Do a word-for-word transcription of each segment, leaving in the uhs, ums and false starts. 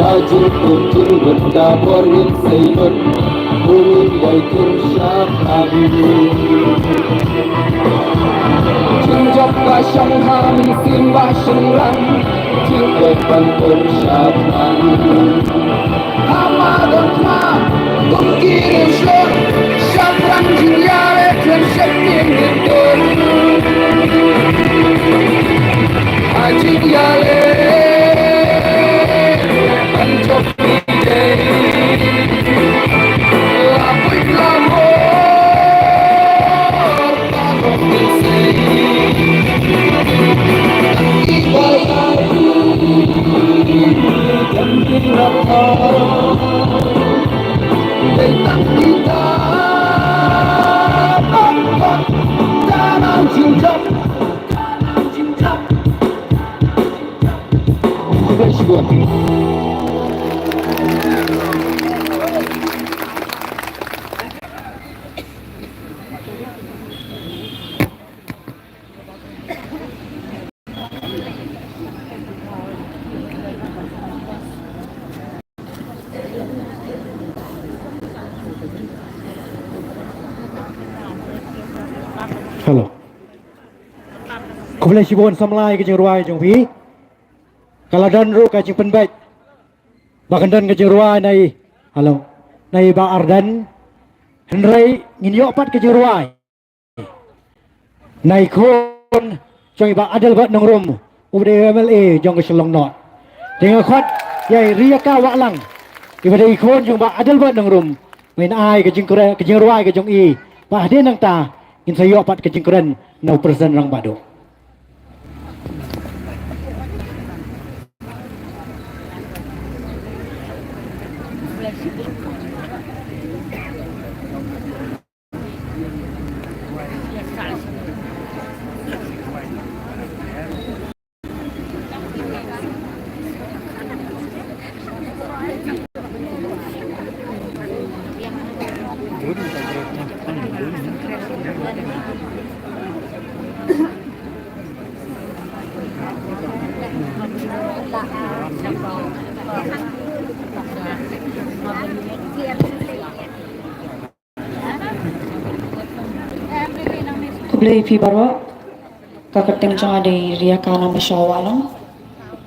Jingkut jingkut ka bor ngin sei lut, u ngin ïai tur shaphang. Jingjop ka shong ha mynsiem ba shynrang, jingkut ban tur shaphang. Ha madan thma kum ki riewshlur, shaphrang jingïaleh khlem sheptieng ngin tur. Ha jingïaleh ban jop Hello. Khublei shibun samla ïa ka jingrwai jong phi. Ka la don ruh ka jingpynbeit ba kan don ka jingrwai na i, hello, na i Bah Ardent. Hynrei ngin ïoh pat ka jingrwai na i khun jong i Bah Adelbert Nongrum, uba dei u M L A jong ka Shillong North. Te nga khot ïa i Riaka Wahlang, iba dei i khun jong i Bah Adelbert Nongrum, ban ai ka jingkren, ka jingrwai ka jong i, bad hadien nangta ngin sa ïoh pat ka jingkren na u President Rangbah Duh. Khublei phi baroh. Ka kyrteng jong nga dei Riaka Nambashaw Wahlang.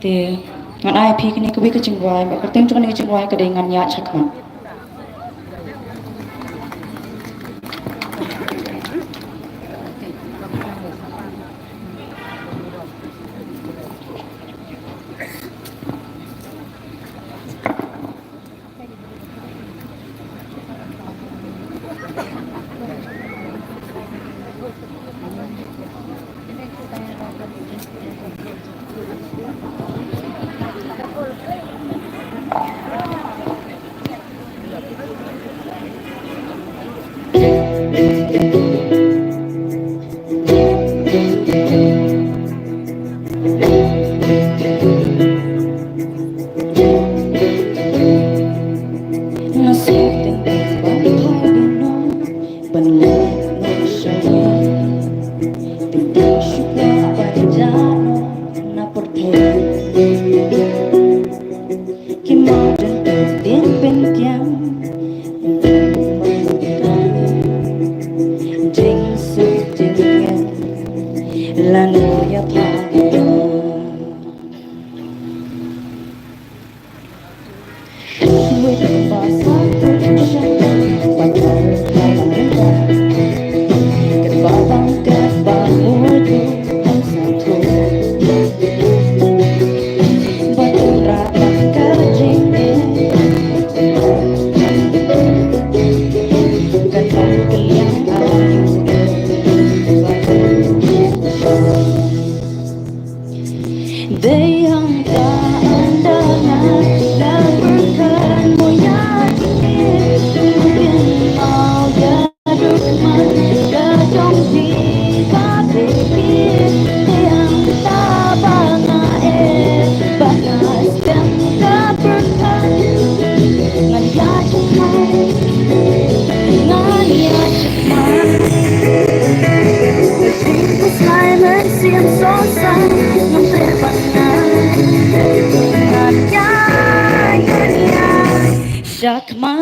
Te ngan ai phi kane kawei ka jingrwai, ka kyrteng jong kane ka jingrwai ka dei Ngan Ïaid Shakhmat. Shakma.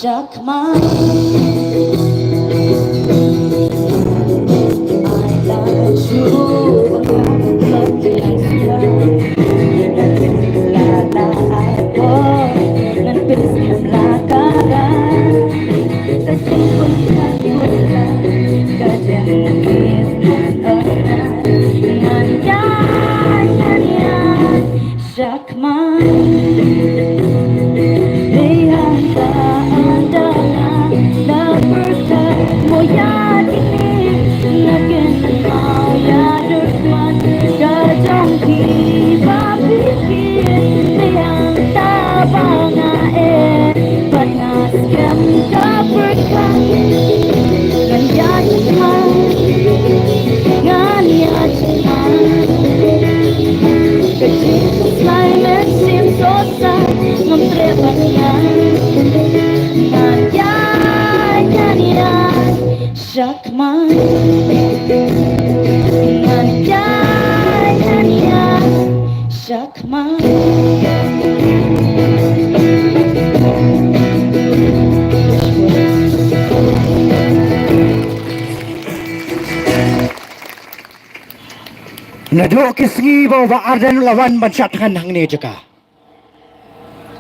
Shakma. Shakma. Shakma. Shakma. Naduh ki sngi ba u Bah Ardent u la wan ban shad thngan hangne jaka.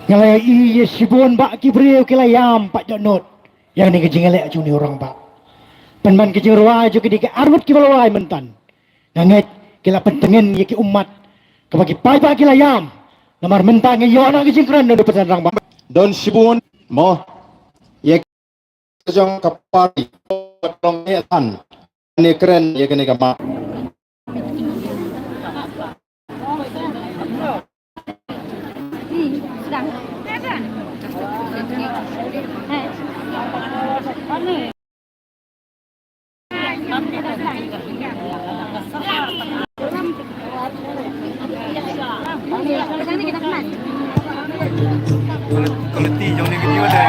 Nga la ïohi ïa shibun bah ki briew ki la ïam pat dohnud ïa kane ka jingïaleh jong une u rangbah. Pynban ka jingrwai jong kine ki arngut kiba la wai mynta, nga ngeit ki la pyntngen ïa ki ummat kaba ki paidbah ki la ïam. Namar mynta nga ïoh noh ka jingkren na u pasan rangbah. Don shibun mo ïa jong ka party, long ne than ne kren ïa kane ka ma. Quality jong ni video deh.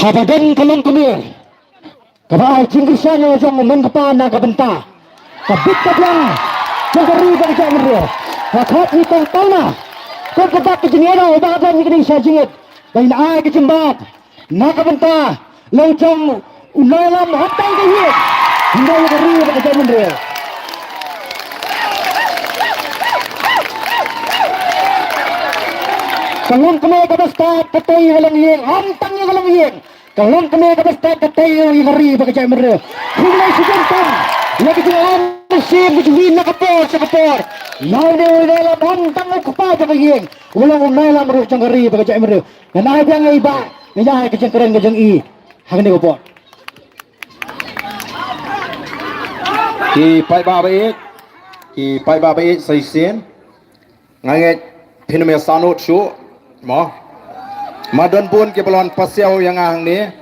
Haba don ka longkmie kaba ai jingkyrshan ïa la jong u mei kpa na ka bynta ka bit ka biang jong ka ri bad ka jaitbynriew. Ka khot ngi tang tang na. Kum ka bak ka jingïada u Bah Ardent ïa kane sha jingit ba ngin ai ka jingbad na ka bynta la u jong u nongïalam hapdeng ka ïing, hynrei ïa ka ri bad ka jaitbynriew. Ka longkmie kaba stad ka tei ïa ka longïing, ym tang ïa ka longïing. Ka longkmie kaba stad ka tei ïa ka ri bad ka jaitbynriew. Khublei shibun tam ïa ka jingïalam mynsiem ka jong ngi na ka por sha ka por. Ïa une u nongïalam ym tang u kpa jong ka ïing, u long u nongïalam ruh jong ka ri bad ka jaitbynriew. Ngan ai biang ïa i Bah, ngan ai ka jingkren ka jong i ha kane ka por. Ki paidbah ba ïeit, ki paidbah ba ïeit sa shisien. Nga ngeit phin ym ïa sahnud shuh mo. Ma don bun kiba la wan pasiaw ïa nga hangne,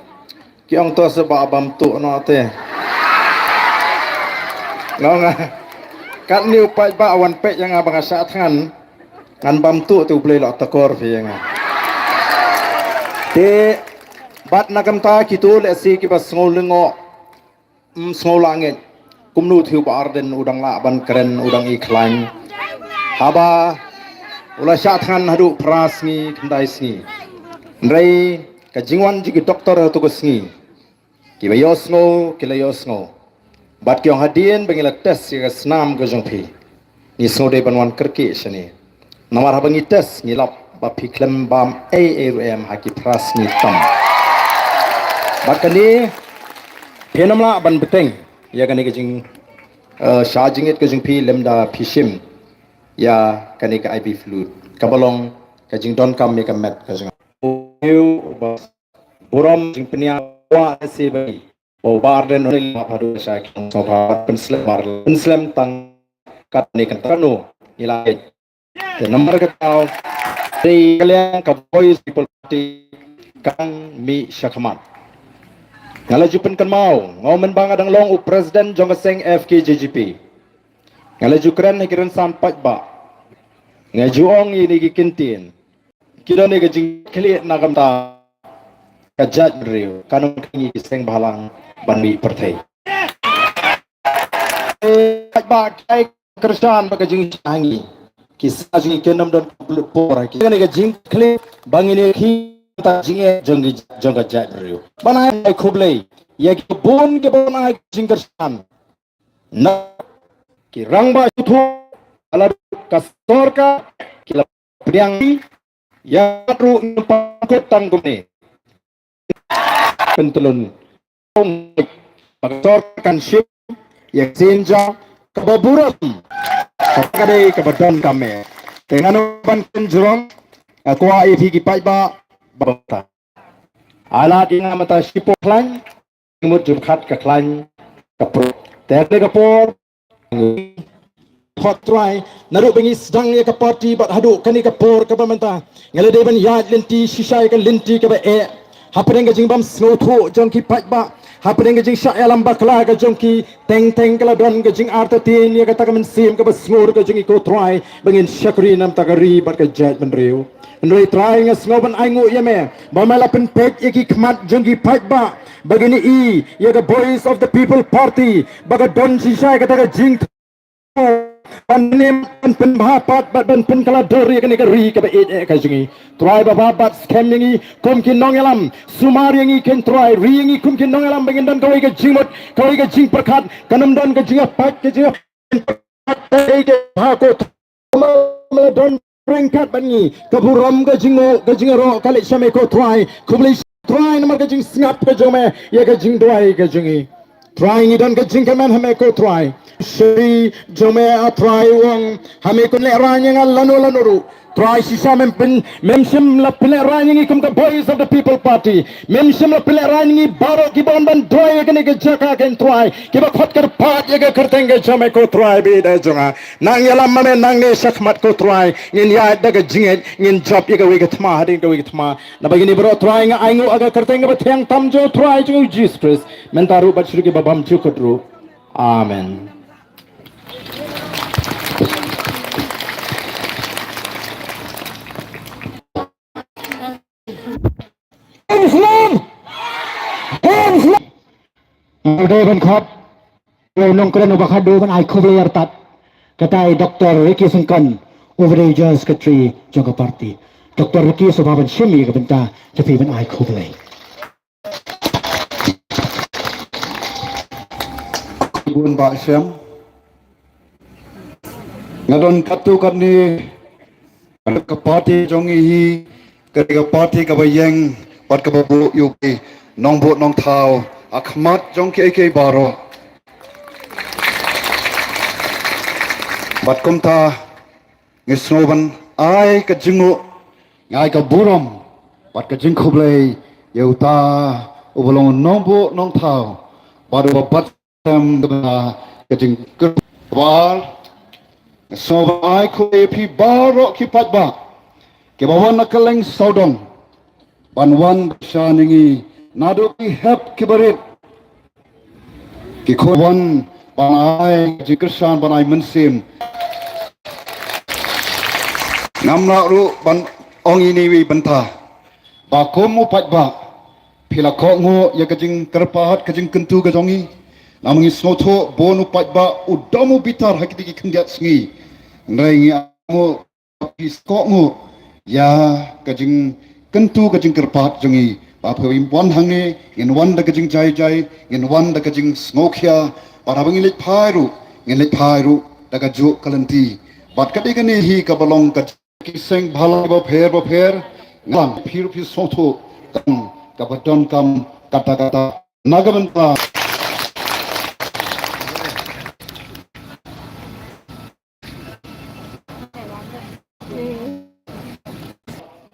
ki ong to seh ba bam tuh noh te. Nga ong, katne u paidbah wan peit ïa nga ba nga shah thngan, ngan bam tuh te U Blei lah takor phi ïa nga. Te Bad na ka bynta kito lehse kiba sngew lyngngoh, mm, sngew lah ngeit, kumno u Bah Ardent u dang lah ban kren, u dang i khlaiñ, haba u la shah thngan haduh phra sngi khyndai sngi. Hynrei ka jingwan jong ki doktor ha kato ka sngi, kiba ïohsngew ki la ïohsngew. Bad ki ong, hadien ba ngi la test ïa ka snam ka jong phi, ngi sngew dei ban wan kyrkieh shane. Namar haba ngi test ngi lap ba phi khlem bam ei ei ruh em ha ki phra sngi tam. Bad kane, phin ym lah ban bteng ïa kane ka jing, eh, shah jingit ka jong phi lymda phi shim ïa kane ka I V fluid, kaba long ka jingdonkam ïa ka met ka jong nga. Burom jingpynïaid, kwah lehse ba u Bah Ardent un ïalap haduh sha ki nongsngewbha, pynslem mar, pynslem tang katne, kynta kano ngi la ïeit. Te namar kata, dei ka liang ka Voice People Party kan mih shakhmat. Nga la ju pynkynmaw, nga mynba nga dang long u president jong ka seng F K J G P, nga la ju kren ha ki rynsan paidbah, nga ju ong ïa kine ki kyntien. Ki don ïa ka jingkitkhlieh na ka bynta ka jaitbynriew, kan ym kheiñ ïa ki seng bhalang ban mih pyrthei. Paidbah, ki ai kyrshan bad ka jingshah ha ngi. Ki seng jong ngi kin ym don ka por, ki don ïa ka jingkitkhlieh ba ngin ïa khih na ka bynta jingeh jong ki, jong ka jaitbynriew. Ban ai khublei ïa ki bun kiba wan ai ka jingkyrshan. Na ki rangbah sngewthuh, la ka sorkar, ki la pdiang ïa ruh, ngi pangkut tang kumne. Pyntlun. Ba ka sorkar kan shim ïa ka sienjam kaba burom, kaba ka dei kaba donkam eh. Te ngan ym ban kynjrong, nga kwah ïa phi ki paidbah ba bynta, ai lad ïa nga mynta shiphew khlaiñ, jingmut jingpyrkhat ka khlaiñ ka pyrshah. Te ha kane ka por, khot Trai, naduh ba ngi sdang ïa ka party bad haduh kane ka por kaba mynta, nga la dei ban ïaid lynti shisha ïa ka lynti kaba eh. Hapdeng ka jingbym sngewthuh jong ki paidbah, hapdeng ka jingshah ïalam bakla ka jong ki, teng teng ka la don ka jingartatien ïa kata ka mynsiem kaba sngur ka jong ngi, ko Trai, ba ngin shakri na ka bynta ka ri bad ka jaitbynriew. Hynrei Trai, nga sngew ban ainguh ïa me ba me la pynpeit ïa ki khmat jong ki paidbah ba kin ïohi ïa ka Voice of the People Party, ba ka don shisha ïa kata ka jingthoh ban pynbha pat bad ban pynkylla dur ïa kane ka ri kaba ïeit eh ka jong ngi. Trai, ba bha bad skhem ïa ngi kum ki nongïalam, sumar ïa ngi, ko Trai, ri ïa ngi kum ki nongïalam ba ngin don kawei ka jingmut, kawei ka jingpyrkhat, kan ym don ka jingïapait, ka jingïapait. Ka burom ka jingnguh ka jingïaroh ka leit sha me, ko Trai. Khublei Trai namar ka jingsngap ka jong me ïa ka jingduwai ka jong ngi. Trai, ngi don ka jingkyrmen ha me, ko Trai. Shari jong me, a Trai, u ong ha me, kin lehraiñ ïa nga lano lano ruh. Trai, shisha mem pyn, mem shym la pynlehraiñ ïa ngi kum ka Voice of the People Party. Mem shym la pynlehraiñ ïa ngi baroh kiba wan ban duwai ïa kane ka jaka, ko Trai, kiba khot kyrpad ïa ka kyrteng ka jong me, ko Trai, bad da jong nga. Nang ïalam ma me nangne shakhmat, ko Trai, ngin ïaid da ka jingngeit, ngin jop ïa kawei ka thma hadien kawei ka thma. Naba kine baroh Trai nga ainguh ha ka kyrteng kaba thiang tam jong u Trai jong ngi u Jisu Khrist, mynta ruh bad sha kiba bymjukut ruh. Amen. Islam! Islam! Nga dei ban khot ïa u nongkren uba khadduh ban ai khublei artat, kata i Doktor Ricky Syngkon, uba dei General Secretary jong ka party. Doktor Ricky, sngewbha ban shim ïa ka bynta jong phi ban ai khublei. Bun Bah Shem. Nga don katto katne, ka party jong ngi hi, ka dei ka party kaba ïeng bad kaba buh ïa u nongbuh nongthaw ha khmat jong kiei kiei baroh. Bad kumta, ngi sngew ban ai ka jingnguh, ngi ai ka burom bad ka jingkhublei ïa uta uba long u nongbuh nongthaw bad uba bat tem da ka jingkyrpad. Ngi sngew ban ai khublei ïa phi baroh ki paidbah kiba wan na kylleng sawdong ban wan kyrshan ïa ngi naduh ki hep ki barit. Ki khun wan ban ai jingkyrshan, ban ai mynsiem. Ngam lah ruh ban ong ïa iwei i bynta ba kum u paidbah, Phi la kohnguh ïa ka jingkyrpad ka jingkyntu ka jong ngi. Namar ngi sngewthuh bun u paidbah u dom u bitar ha kine ki khyndiat sngi. Hynrei ngi ong phi kohnguh ïa ka jingkyntu ka jingkyrpad jong ngi. Ba phi wan hangne ngin wan da ka jingjai jai, ngin wan da ka jingsngewkhia. Bad haba ngin leit phai ruh, ngin leit phai ruh da kajuh ka lynti. Bad ka dei kane hi kaba long ka ki seng bhalang bapher bapher, ngan phi ruh phi sngewthuh kaba donkam katta katta na ka bynta.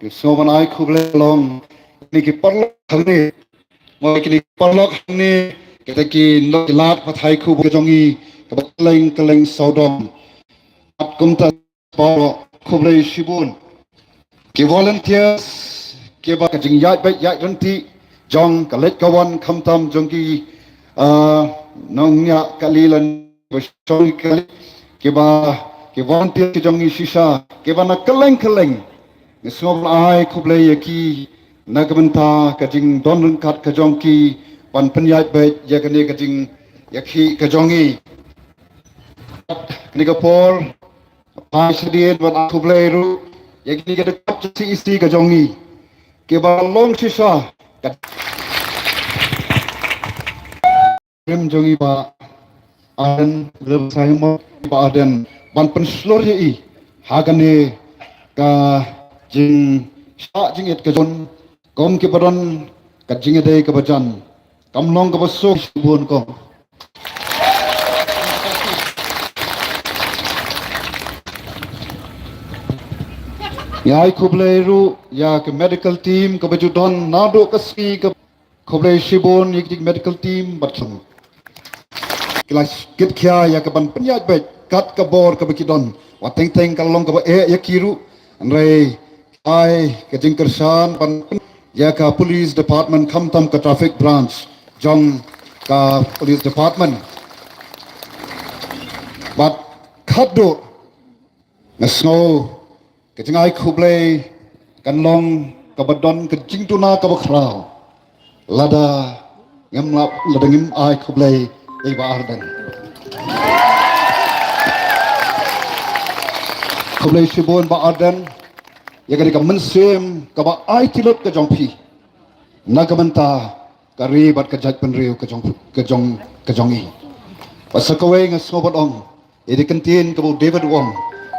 Ki sngewbha ban ai khublei long kine ki paralok hangne. Mo kine ki paralok hangne, kita ki nongïalam pathai khublei ka jong ngi kaba kylleng kylleng sawdong. Bad kumta baroh khublei shibun. Ki volunteers kiba ka jingïaid beit ïaid ryntih jong ka leit ka wan khamtam jong ki, ah, nongñiah kali lane ba shong kali, kiba ki volunteers ki jong ngi shisha kiba na kylleng kylleng. Ngi sngewbha ai khublei ïa ki na ka bynta ka jingdon ryngkat ka jong ki ban pynïaid beit ïa kane ka jingïakhih ka jong ngi. Kane ka por Phai shadien ban ai khublei ruh ïa kine ki dkhot C E C ka jong ngi kiba long shisha ka rim jong ngi Bah Ardent, Bah Ardent ban pynshlur ïa i ha kane ka jingshah jingit ka jong kum kiba don ka jingïadei kaba jan. Kam long kaba suk shibun kong. Ngi ai khublei ruh ïa ka medical team kaba ju don naduh ka sngi ka khublei shibun ïa ka medical team bad kham. Ki la kit khia ïa ka ban pynïaid beit kat ka bor kaba ki don. Wat teng teng ka long kaba eh ïa ki ruh. Hynrei ai ka jingkyrshan ban ïa ka police department khamtam ka traffic branch jong ka police department. Bad khadduh nga sngew ka jingai khublei kan long kaba don ka jingduna kaba khraw. Lada ngim lap, lada ngim ai khublei ïa Bah Ardent. Khublei shibun Bah Ardent ïa kane ka mynsiem kaba aiti lut ka jong phi na ka bynta ka ri bad ka jaitbynriew ka jong, ka jong, ka jong i. Bad sa kawei nga sngew ban ong ïa ka ktien kaba u David u ong,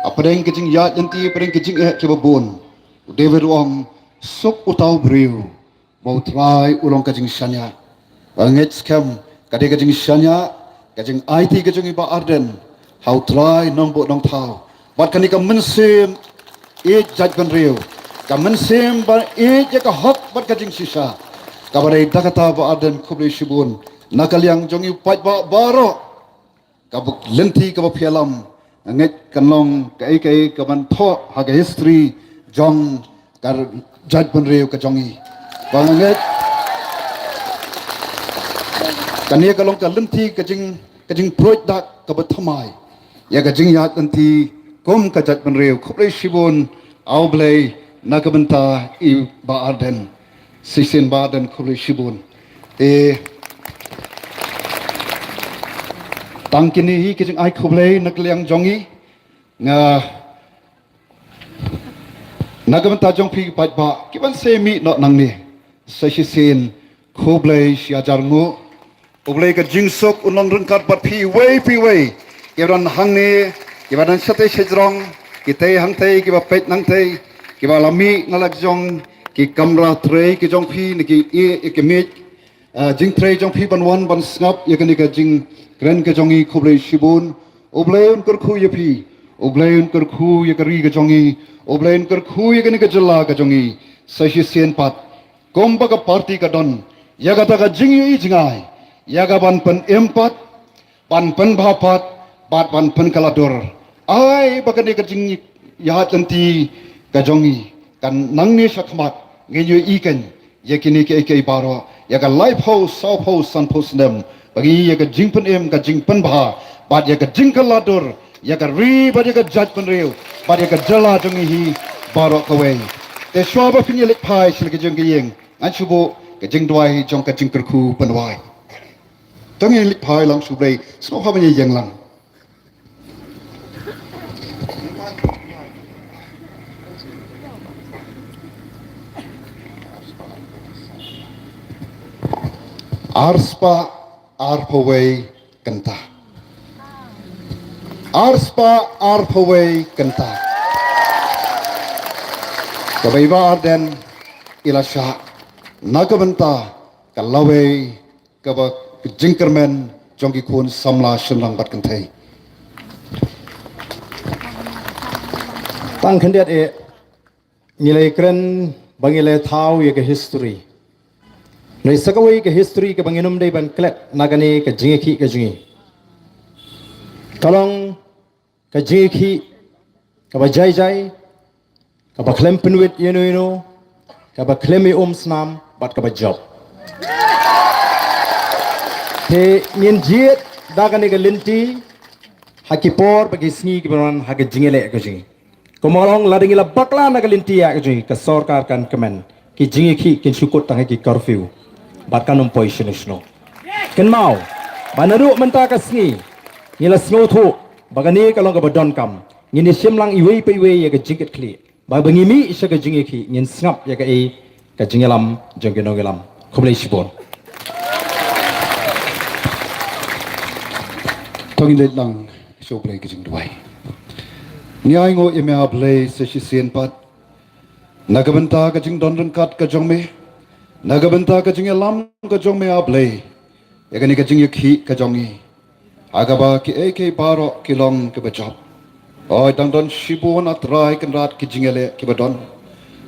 hapdeng ka jingïaid lynti, hapdeng ka jingeh kiba bun, u David u ong, suk uta u briew ba U Trai u long ka jingshaniah. Ba ngeit skhem ka dei ka jingshaniah ka jingaiti ka jong i Bah Ardent ha U Trai Nongbuh Nongthaw. Bad kane ka mynsiem ïeit jaitbynriew, ka mynsiem ba ïeit ïa ka hok bad ka jingshisha, kaba dei da kata Bah Ardent khublei shibun na ka liang jong i paidbah baroh. Ka buk lynti kaba phi ïalam nga ngeit kan long kaei kaei kaban thoh ha ka history jong ka jaitbynriew ka jong i. Ba nga ngeit kane ka long ka lynti ka jing, ka jingpruid dak kaba thymmai ïa ka jingïaid lynti kum ka jaitbynriew. Khublei shibun, A U Blei na ka bynta i Bah Ardent. Shisien Bah Ardent khublei shibun. Te tang kine hi ki jingai khublei na ka liang jong i. Nga na ka bynta jong phi paidbah kiban sa mih noh nangne, sa shisien khublei shihajar nguh. U Blei ka jingsuk un long ryngkat bad phi iwei pa iwei, kiba don hangne, kiba don shatei shajrong, kitei hangtei, kiba peit nangtei, kiba la mih na la jong ki kamra trei ki jong phi, ne ki ïeh ki miej, ah, jingtrei jong phi ban wan ban sngap ïa kane ka jingkren ka jong i. Khublei shibun. U Blei un kyrkhu ïa phi. U Blei un kyrkhu ïa ka ri ka jong i. U Blei un kyrkhu ïa kane ka jylla ka jong i. Sa shisien pat, kumba ka party ka don ïa kata ka jingïohi jngai ïa ka ban pynim pat, ban pynbha pat, bad ban pynkylla dur. Ai ba kane ka jingïaid lynti ka jong i kan nangne shakhmat, ngin ïohi kan ïa kine kiei kiei baroh, ïa ka laiphew, sawphew, sanphew snem, ba ngi ïa ka jingpynim, ka jingpynbha, bad ïa ka jingkylla dur ïa ka ri, bad ïa ka jaitbynriew, bad ïa ka jylla jong ngi hi baroh kawei. Te shuwa ba phin ïa leit phai sha la ka jong ka ïing, ngan shu buh ka jingduwai jong ka jingkyrkhu pynwai. To ngin leit phai lang sha U Blei, sngewbha ban ïeng lang. Arspah arphew wei kynta. Arspah arphew wei kynta. Kaba i Bah Ardent i la shah na ka bynta ka lawei kaba ka jingkyrmen jong ki khun samla shynrang bad kynthei. Tang khyndiat eh, ngi la kren ba ngi la thaw ïa ka history. Ngi sa kawei ka history kaba ngin ym dei ban klet na kane ka jingïakhih ka jong ngi. Ka long ka jingïakhih kaba jai jai, kaba khlem pynwit ïano ïano, kaba khlem ïa um snam bad kaba jop. Te ngin jied da kane ka lynti ha ki por bad ki sngi kiba wan ha ka jingïaleh ka jong ngi. Kumba long lada ngi la bakla na ka lynti ïa ka jong ngi, ka sorkar kan kmen, ki jingïakhih kin shu kut tang ha ki curfew bad kan ym poi shano shano. Kynmaw ba naduh mynta ka sngi ngi la sngewthuh ba kane ka long kaba donkam. Ngin ïa shim lang iwei pa iwei ïa ka jingkitkhlieh. Ba, ba ngi mih sha ka jingïakhih ngin sngap ïa kaei ka jingïalam jong ki nongïalam. Khublei shibun. To ngin leit lang sha U Blei ka jingduwai. Ngi ainguh ïa me A Blei sa shisien pat na ka bynta ka jingdon ryngkat ka jong me, na ka bynta ka jingïalam ka jong me A Blei ïa kane ka jingïakhih ka jong ngi. Ha kaba kiei kiei baroh ki long kiba jop. Hooid, dang don shibun A Trai Kynrad ki jingïaleh kiba don.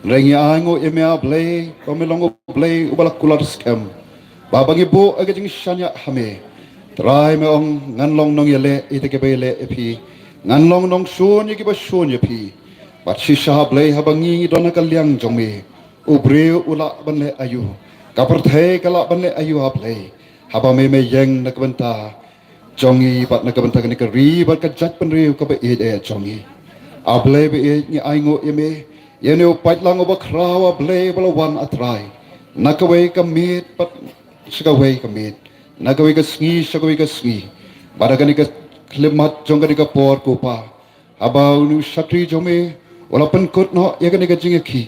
Hynrei ngi ainguh ïa me A Blei ba me long U Blei uba la kular skhem. Ba, ba ngi buh ïa ka jingshaniah ha me, Trai, me ong ngan long nongïaleh ïa kita kiba ïaleh ïa phi, ngan long nongshun ïa kiba shun ïa phi. Bad shisha A Blei, haba ngi ngi don ha ka liang jong me, u briew u lah ban leh aïu? Ka pyrthei ka lah ban leh aïu A Blei haba me me ïeng na ka bynta jong ngi bad na ka bynta kane ka ri bad ka jaitbynriew kaba ïeit eh jong ngi? A Blei ba ïeit, ngi ainguh ïa me, ïa une u paidlang uba khraw A Blei ba la wan A Trai, na kawei ka miet bad sha kawei ka miet, na kawei ka sngi sha kawei ka sngi. Bad ha kane ka khyllipmat jong kane ka por ko Pa, haba une u shakri jong me u la pynkut noh ïa kane ka jingïakhih,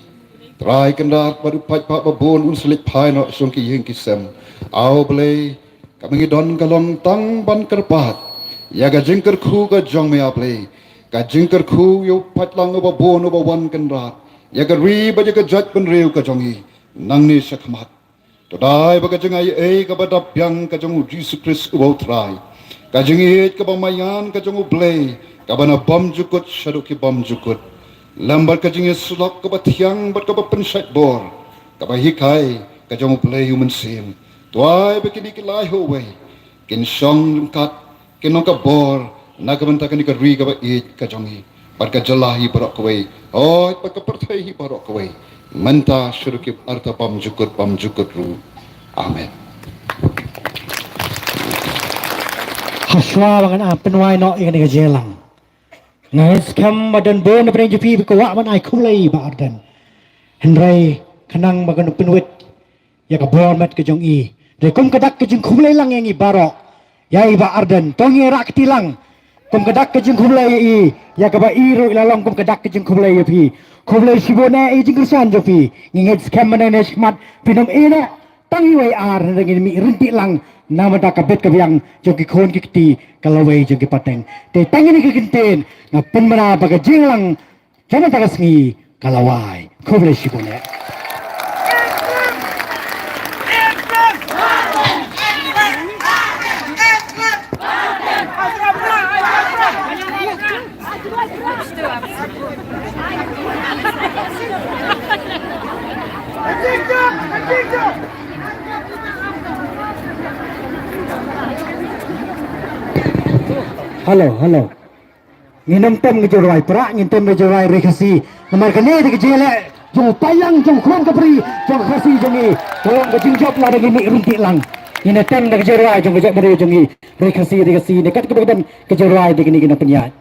Trai Kynrad, bad u paidbah ba bun un sa leit phai noh sha ki ïing ki sem. A Blei, kaba ngi don ka long tang ban kyrpad ïa ka jingkyrkhu ka jong me A Blei, ka jingkyrkhu ïa u paidlang uba bun uba wan Kynrad, ïa ka ri bad ïa ka jaitbynriew ka jong ngi nangne shakhmat. To dei ba ka jingaiei kaba dap biang ka jong U Jisu Khrist uba U Trai, ka jingïeit kaba maïan ka jong U Blei, kaba na bymjukut shaduh ki bymjukut, lem bad ka jingïasyllok kaba thiang bad kaba pynshait bor, kaba hikai ka jong U Blei U Mynsiem, to ai ba kine ki lai hawei kin shong ryngkat, kin long ka bor na ka bynta kane ka ri kaba ïeit ka jong ngi, bad ka jylla hi baroh kawei, hooid, bad ka pyrthei hi baroh kawei, mynta shaduh ki arta bymjukut bymjukut ruh. Amen. Hashwa ba ngan, ah, pynwai noh ïa kane ka jingïalang, nga ngeit skhem ba don bun na pdeng jong phi ba kwah ban ai khublei Bah Ardent. Hynrei khnang ba kan pynwit ïa ka bor met ka jong i, dei kum ka dak ka jingkhublei lang ïa ngi baroh ïa i Bah Ardent, to ngi rah kti lang kum ka dak ka jingkhublei ïa i, ïa kaba i ruh i la long kum ka dak ka jingkhublei ïa phi. Khublei shibun eh ïa i jingkyrshan jong phi. Ngi ngeit skhem mynne shakhmat phin ym ïeh noh tang iwei ar, hynrei ngin mih ryntih lang na bynta ka bit ka biang jong ki khun ki kti, ka lawei jong ki pateng. Te tang ïa kine ki kyntien nga pynbna ba ka jingïalang jong mynta ka sngi ka la wai. Khublei shibun eh. Hello, hello. Ngin ym tem ka jingrwai Prah, ngin tem ka jingrwai Ri Khasi. Namar kane dei ka jingleh jong u paidlang, jong u khun ka bri, jong ka Khasi jong ngi. Ka long ka jingjop lada ngi mih ryntih lang. Ngin ym tem da ka jingrwai jong ka jaitbynriew jong ngi, Ri Khasi, Ri Khasi. Ne katba ka don ka jingrwai dei kane, ngin ym pynïaid.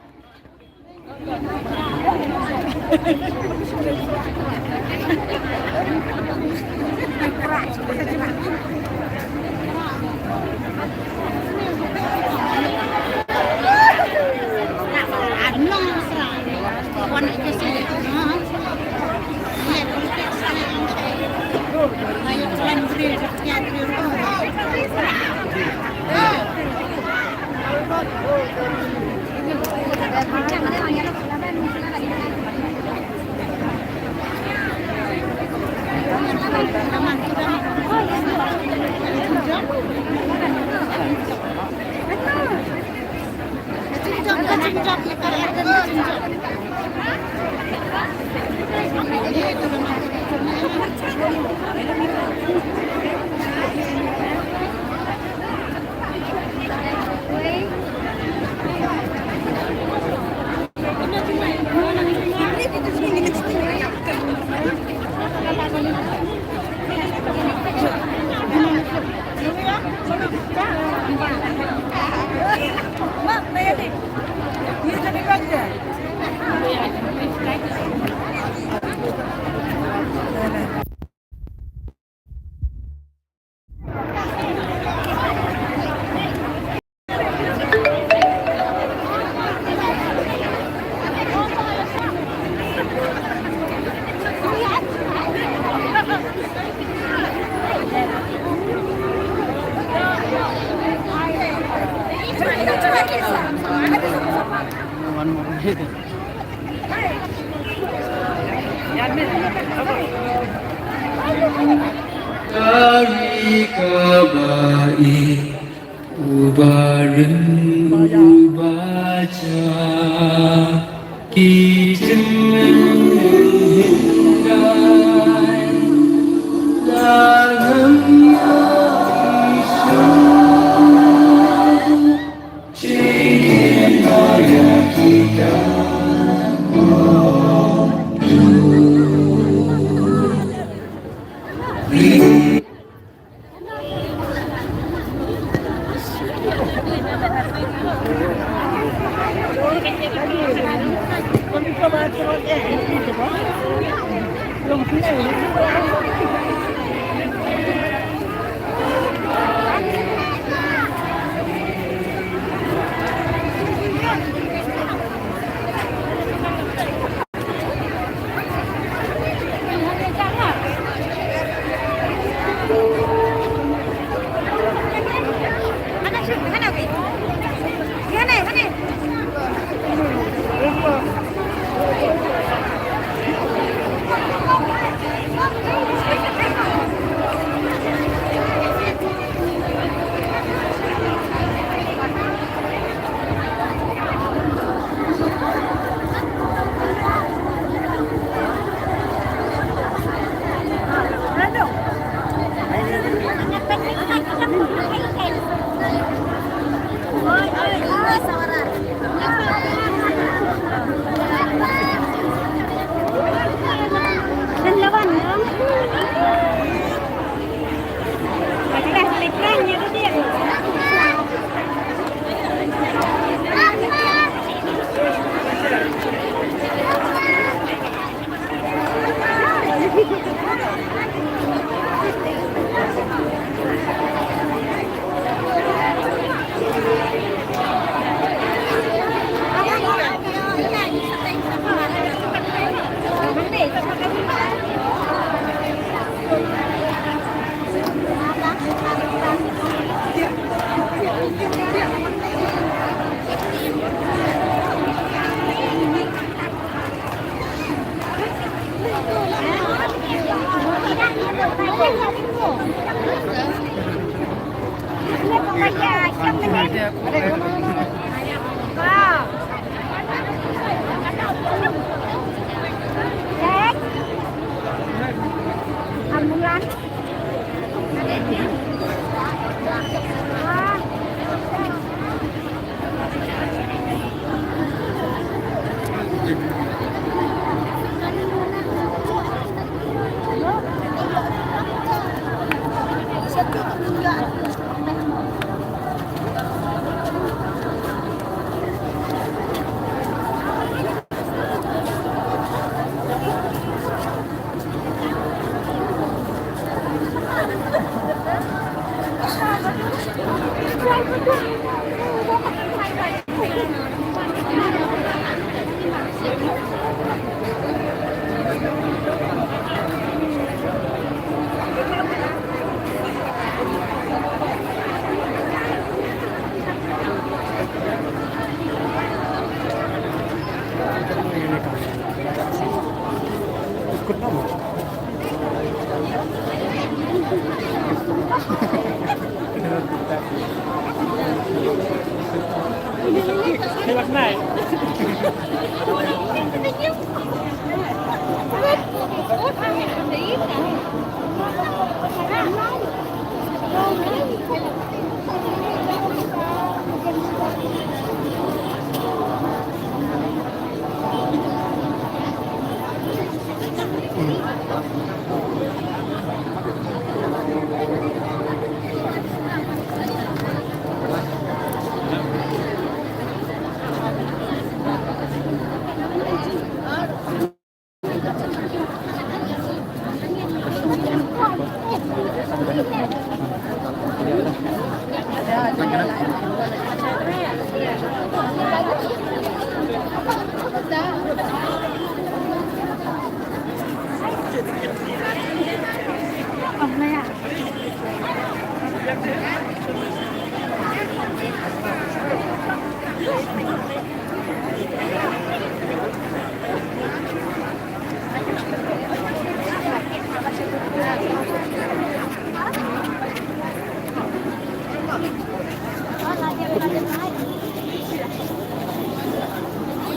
Kari ka ba i, u ba rim u ba ja, ki jingmyntoi la ngam i sha. Hey, what's night?